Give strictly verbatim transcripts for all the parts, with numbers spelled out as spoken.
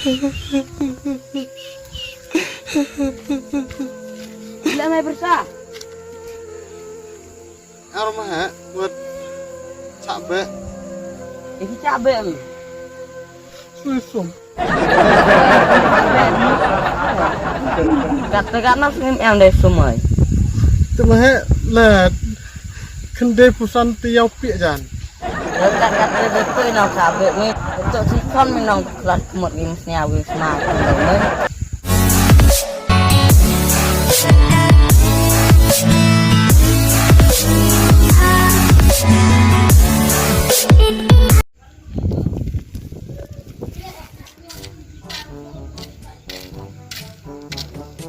Ila mai bersa. Ar ma ha, buat chak beh. Isi chak beh mi. Sui sum. Kata kana sngim em dei sumai. Tu ma ha, la khyndai pusan ti yau pi jan. Kata kata de tu nong chak beh mi. Tu si kon mi nong klat kmut mi snia wi sma mi.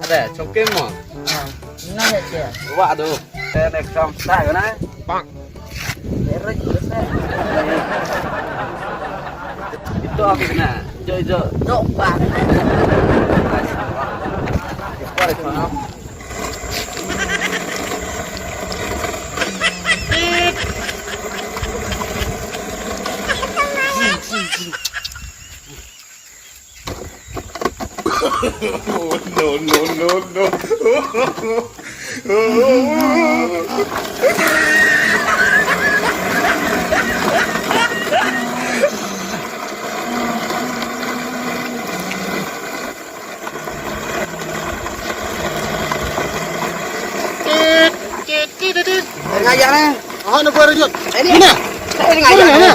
Ada, chongkem mo? Ah, na ya che. Wa do. Te ne kram sa ga na. Bang. Ito ako na. Jo, jo. Jo, ba. Ito ako na. No, no, no, no. Ngajak ni. Ah, nak buat rejut. Ini. Ini. Ini ngajak ni.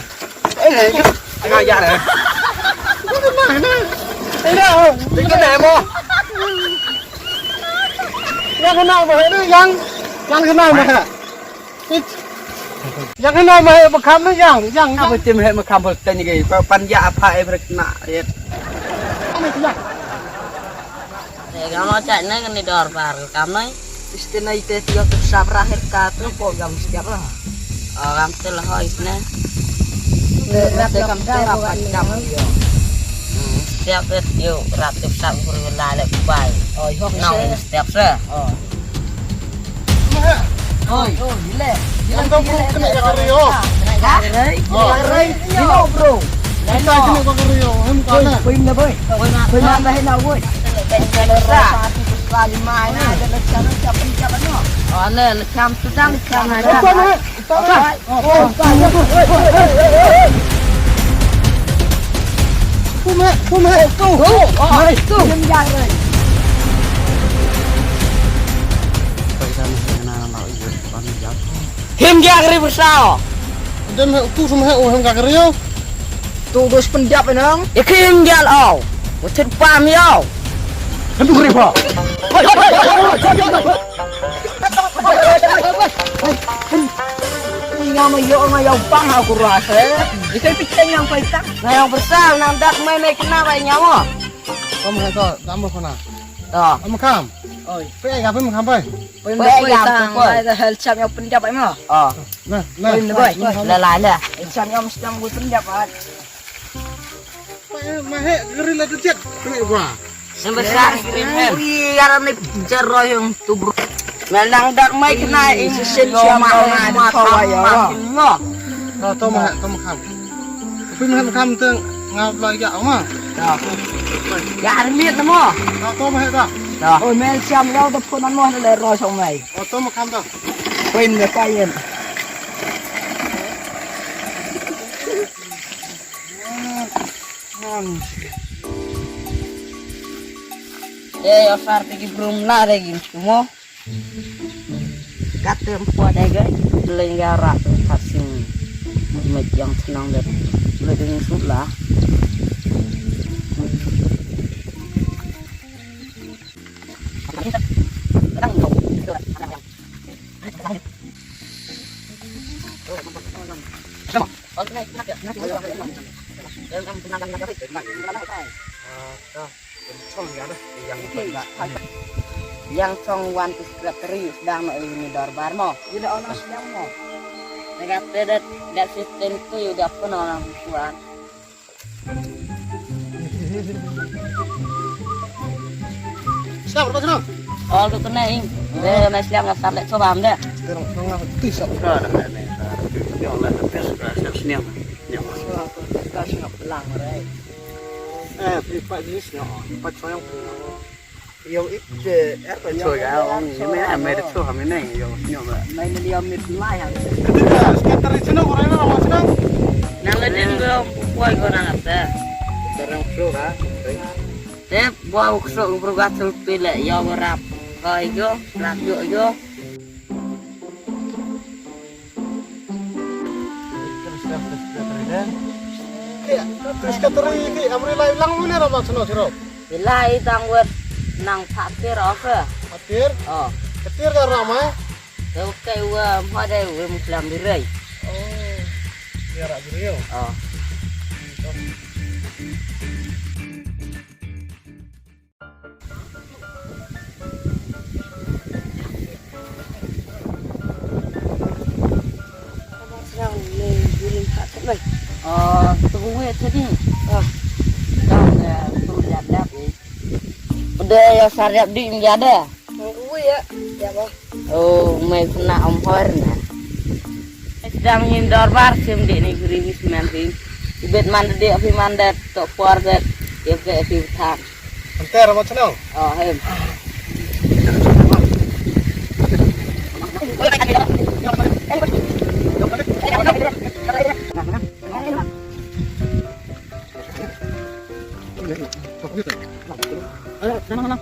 Ini. Ini ngajak ni. Ini. Ini. Ini mo. Yang kena mah ini, yang, yang kena mah. Yang kena mah, eh, bekam ni, yang, yang, yang. Apa tim, eh, bekam, eh, tanya ke, pa-, panja apa, eh, berekna, eh. Ini, yang. Eh, kamu cak ni, ni dorbar, kamu. Istilah itu, tiga tu, sabar, akhir kata, kok kamu siap lah. Orang tu lah, oh, isna. Rap, rap, rap, rap, rap, rap. Hmm, step it, yo, rap, tip, sap, guru, la, le, bai. Oh, yo, nong, step, sir. Oh. Oi, oi, le. Yang kau belum kena kat rio. Ha? Oi. Rio, bro. Kita kena kat rio. Hem, oi, kau na. Oi, na, boy. Oi, na, oi, na, na, oi. Sa. Sa lima, na, ada lecam, lecam, lecam, no. Oh, na, lecam, sudah, lecam, lecam. Oi, oi, oi. Him gia kri bersau. Dem he tu sum he u hem ka kri yo. Tu dos pendap enang. Ya him gia au. Mungkin pam yo. Hem tu kri pa. Nga ma ïoh nga ïoh bang ha ku ras eh. Ite piteng yang paitang. Nga ïoh bersal nang dak mai mai kena bai nyawa. Kom ha to dam ko na. To. Am kam. Oi. Pe ga pem kam bai. Pe ga pem ko. Ngai da hel cham ïoh pendap ai ma. Oh. Na na. Oi ne bai. La la la. Cham ïoh mesti nang gu pendap ai. Mahe geri la tu jet kena gua. Yang besar geri men. Ui, arah ni jero yang tu bro. Melang dak mai kena in sen yo ma ma ma ma. To to ma to ma kam. Tapi ma kam teng ngap la ya ma. Ya. Ya armit na mo. To to ma da. Ya. Oi mel siam yo tu pun mo le ro song mai. To ma kam to. Pin le payen. Eh, yo sar pigi brum la de gin sumo. Katem po de gai. Lengara kasim. Met yang senang de. Leding sula. Yang chong wan tu sekretari sedang nak ini dorbar mo. Ila ona sedang mo. Negate dat dat sistem tu udah pun orang kuat. Siap, lepas sana. Oh, tu kena ing. Dia mai siap ngasar lek sobam dah. Sekarang tengah tu siap. Ka dah ni. Dia lah tu siap senyum. Siap. Ka siap pelang rai. Eh, phi pat ni sñiaw, pat sñiaw. Yow ik te, eh, pat sñiaw ga ong, ni me, eh, me de sñiaw ha me ne, yow sñiaw ba. Nai ne yow me lai ha. Kete ka, sekitar sino ko rena ma sino. Nang le din go, poi go nang ate. Sekitar sino ka. Te, bo ko so ko ga sul pile, yow rap. Ko yo, rap yo yo. Terus ka terus ka terus. Ki, terus ka terus ki, amri lai lang mune ra mak seno siro. Lai tang wet nang phatir oke. Phatir? Oh. Phatir ka ramai. Te oke wa mhade wa muklam dirai. Oh. Ya rak dirai. Oh. Sñiaw ne birim pha thet mai. Ah, tu wei tadi. Ah. Dang, eh, tu liat liat ni. Udah ya sariap di menjada. Nang wei ya, ya ba. Oh, mai kena ompor na. Sedang ngin dorbar sim di ni gerimis man ri. Ibet man de phi man de tok por de. Ya ke phi than. Enter ma chnong. Oh, hem.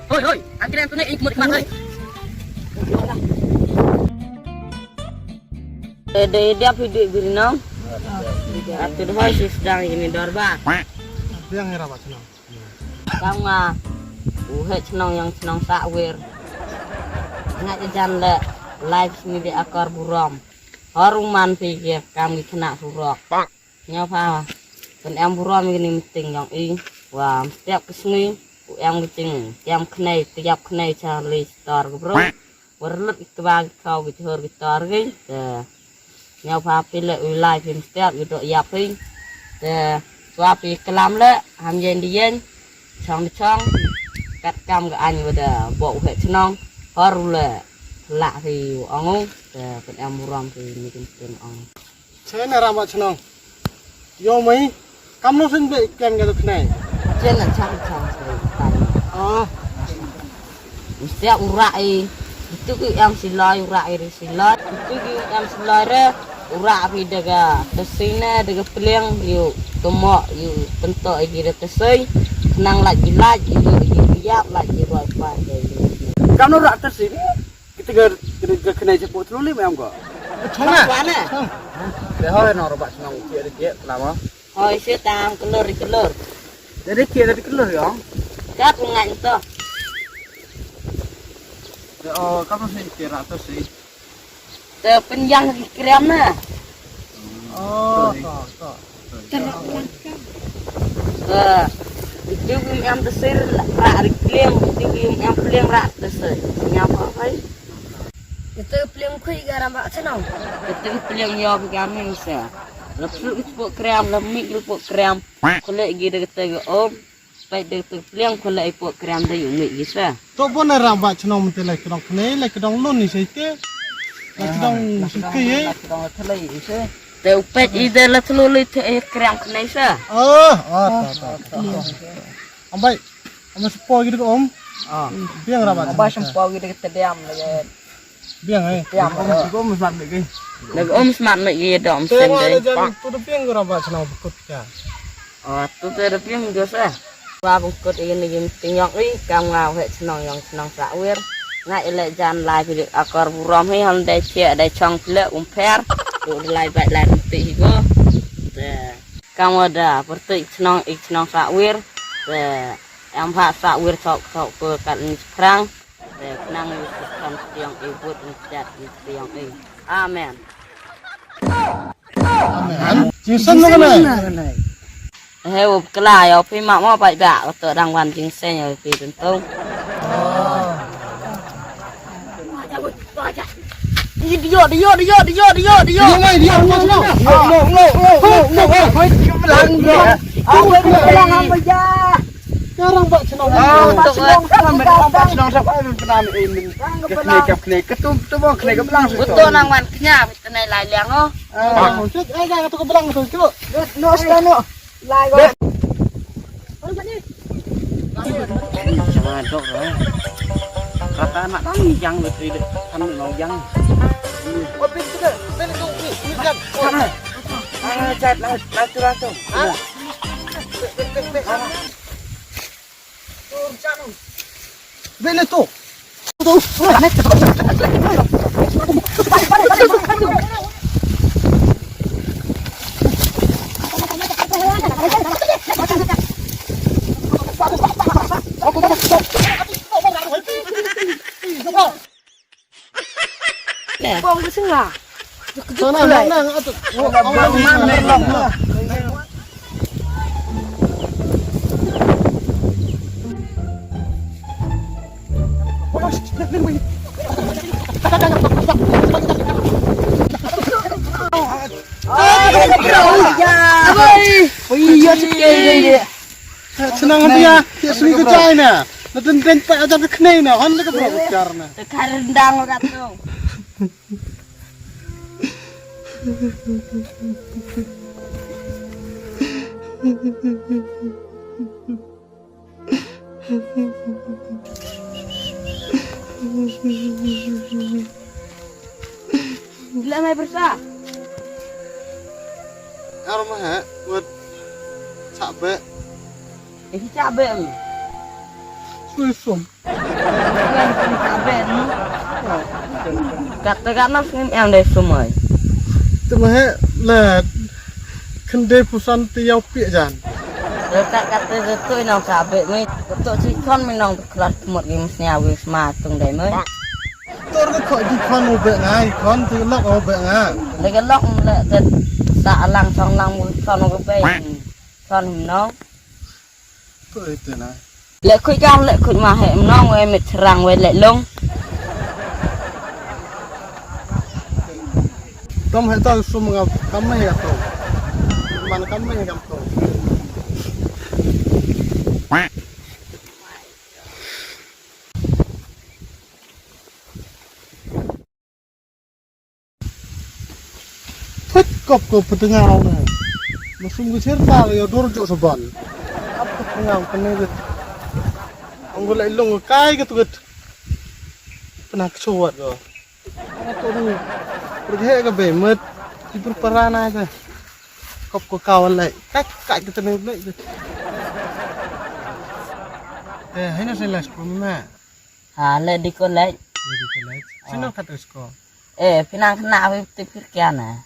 Hoi, hoi, angkren tu ni ikmut mat hoi. Dei dei dia phi dei birinong. Atu dei hoi si sedang ini dorbar. Biang ngira ba chnong. Kam nga u heh chnong yang chnong Sawir. Nga jan le live sini di akor burom. Hor u man phi ge kam gi khynnah surok. Nga pha pyn em burom ïa kine meeting yong i. Wa mstep ki sngi u em ki ting tiam khnei tiap khnei cha li stor ki bro. Wa rlut ki kba ki khaw ki jhur ki tor ki. Te nga pha phi le u lai phi mstep u dok ïap phi. Te wa phi klam le ham yen di yen. Chong di chong kat kam ka aiñ wa da bok u heh chnong. Hor u le lah phi u ong u. Te pyn em burom phi ni kin ong. Chen na rama chnong. Yo mai, kam no sin be kem ga khnai. Chen na chang chang sai. Ah. Mesti ura ai. Itu ki em silai ura ai ri silai. Itu ki em silai re. Ura ri daga tesina daga peleng yu kemo yu pento igi da tesai. Nang lagi lagi yu yu yap lagi roi pa yu. Kam no ura tesina. Kita ga kita ga kena jeput dulu ni memang kok. Chong ah. Mana? Chong. Dia hoi no robak senang uci ada dia selama. Hoi siya tam kelur kelur. Jadi kira di kelur ya. Kat ngai to. Ya oh kamu sih kira tu sih. Te penyang di krem na. Oh, to to. Ba, itu em tesir rak ri klem, itu em klem rak tesir. Nyapa kai? Itu klem kui garam bak chenong. Itu klem yo gamin sa. Lepas itu pok krem, lemik itu pok krem. Kulek gida kata ga om. Peit de tu pliang ko la ipok kram de yu mi isa. To bon ram ba chnong mte la kdong kne la kdong lun ni sai te. La kdong suke ye. Te u peit i de la tlu li te kram kne isa. Oh, oh, ta ta. Ambai, ambai sepo gitu om. Ah. Biang ram ba. Ambai sepo gitu te diam lagi. Biang ai. Biang. Ko mus mat megi. Lag um smat megi dom sen dei. Jan tu de biang ko raba chnong bukut ka. Oh, tu te de biang do sa. Ba bukut ini gim tinyok i kam ngau he chnong yong chnong sa wir. Nga ile jan lai pili akor burom hi hon dei che dei chong ple um per. Tu lai bai lai ti hi go. Te kam da perti chnong i chnong sa wir. Te em ha sa wir chok chok ko kat ni krang. Te nang yu sukam tiang i but ni tiat ni tiang i. Amen. Amen. Jingsem na kana. He u kla yo pi ma mo bai ba to dang wan jingsem yo pi tentu. Dio dio dio dio dio dio dio. Dio mai dio mai dio. No no no no no. Hoi hoi hoi. Lang dio. Hoi hoi lang apa ya? Karang bak chnong. Ah, tok eh. Karang bak chnong sap ai pernah ni. Kene kap kene ketum tu mo kene ke belang. Betul nang wan kenya tenai lai liang oh. Ah, sik ai ga tu ke belang tu tu. No sta no. Lai go. Dok ro. Rata nak tang jang le tri le. Kan no jang. Oh, pin tu ke. Pin tu ni. Ni kan. Sana. Ah, jat lah, lah tu, lah tu. Ha? Pin, pin, pin, pin. Bele tu. Bong ka singa. Sana, nang, nang, atu. Senang dia, dia sini ke China. Na den den pa ajar ke kene na, hon ke bro bicara na. Te kar rendang kat tu. Gila mai bersa. Arma ha, buat cabe. Eh, cabe ni. Suisum. Kata kat nas ngin em dei sumai. Te mah la khyndai phew san te ïaw pie jan. Kata kata tu nong sabe mai. Tu si khon mi nong tu klas mut ngim sñiaw ngim sma tung dei mai. Tur ko khon di khon u be ngai khon tu lok u be nga. Le ke lok le te sa lang song lang mu khon u be. Khon nong. Ko ite na. Leh khuid kam, leh khuid ma he mnong wei mit srang wei leh long. Tom he to sum ngam kam me he to. Man kam me he kam to. Thut kop ko pyndengaw ne. Masum ko sir ta yo dur juk saban. Ap pyndengaw kene rit. Ang ko lai lung kai ko tuket. Pynah ksuwat ko. Ang ko ru. Pergi ka be met. Di perparana ka. Kop ko kaw lai. Kai kai ko tene lai. Eh, hina sila sekolah ma. Ha, le di college. Le di college. Sino kat ko? Eh, pynang kena wi ti pir kiana.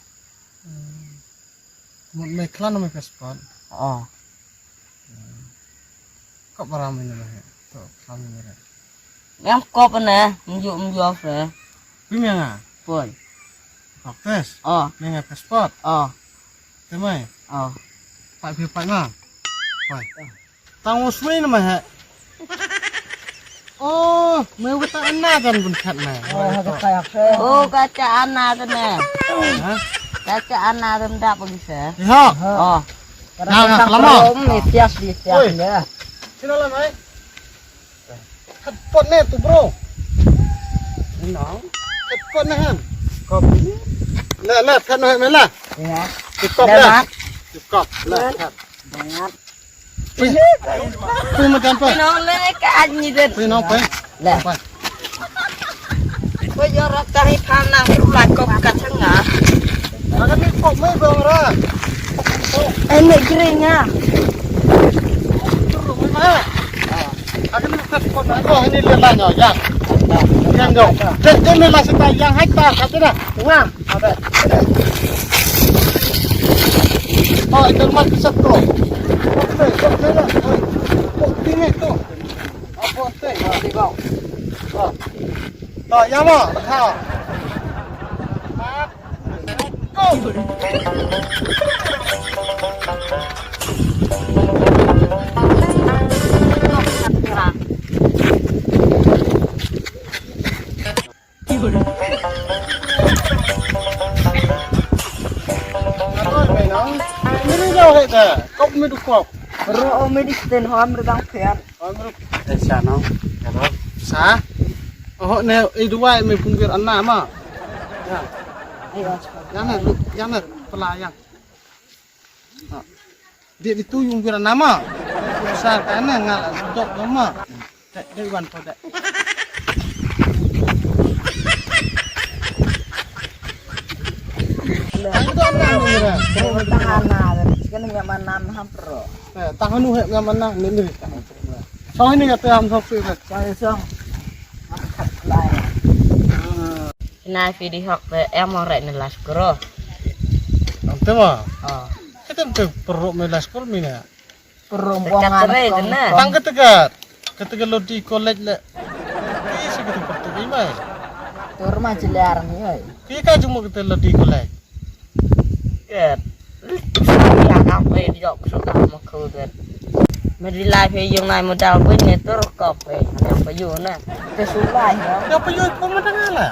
Mut me klan me passport. Oh. Kop baram ini mah. To klan ini. Yang kop ne, mju mju fe. Pi me nga. Poi. Faktes. Oh. Me nga passport. Oh. Te mai. Oh. Pai pi pai ma. Pai. Tang u swi na ma he. Oh, me u kata ana kan bun khat na. Oh, ha kata ya ke. Oh, kata ana kan na. Ha? Kata ana kan da pun se. Iha. Oh. Na, na, selama. Ni tias di tias ya. Sino la mai? Khat pot ne tu bro. No. Khat pot ne han. Kop. Na, na, khat no he me la. Ya. Kop la. Kop la. Khat. Bangat. Pui, pui ma kan pui. Nong le ka an ni de. Pui nong pui. Le. Pui. Pui yo rat tang i phan nang ru la kop ka chang nga. Akan ni kop mai bang ra. Ai me gre nga. Ru mai ma. Akan ni kop kop na ko ni le la nyo yang. Yang go. Te te me la sita yang hai ta ka te na. Nga. Oi, ito mas bisa to. Oke, oke lah. Oi, kok tinggi to? Apa teh? Nah, di bawah. Oh. Nah, ya lah. Ha. Go. Ro o medicine ho am redang pher. Sa no. Sa. Oh ne i duwai me pungkir anna ma. Ya. Yang ne, yang ne pela yang. Dia itu yung kira nama. Sa kana ngal dok nama. Dei wan pode. Tang don na ni ra. Tang ana, kan ngi mana ham pro. Eh, tang anu he ngamana ni ni. Song ni kata ham song sui. Song song. Kina fi di hok pe em ong rai ni last kro. Ante ma. Oh. Kita ante peruk me last kro mina. Peruk buang anak kong. Tang ketegat. Ketegat lo di college le. Ki si kita pertuk imai. Tur ma ciliar ni oi. Ki ka jumu kita lo di college. Ket. Ya ka pe di jok suka ma ku ket. Meri lai pe yung nai modal pe ne tur ko pe. Ya pe yu na. Te sulai ya. Ya pe yu ko ma tang ala.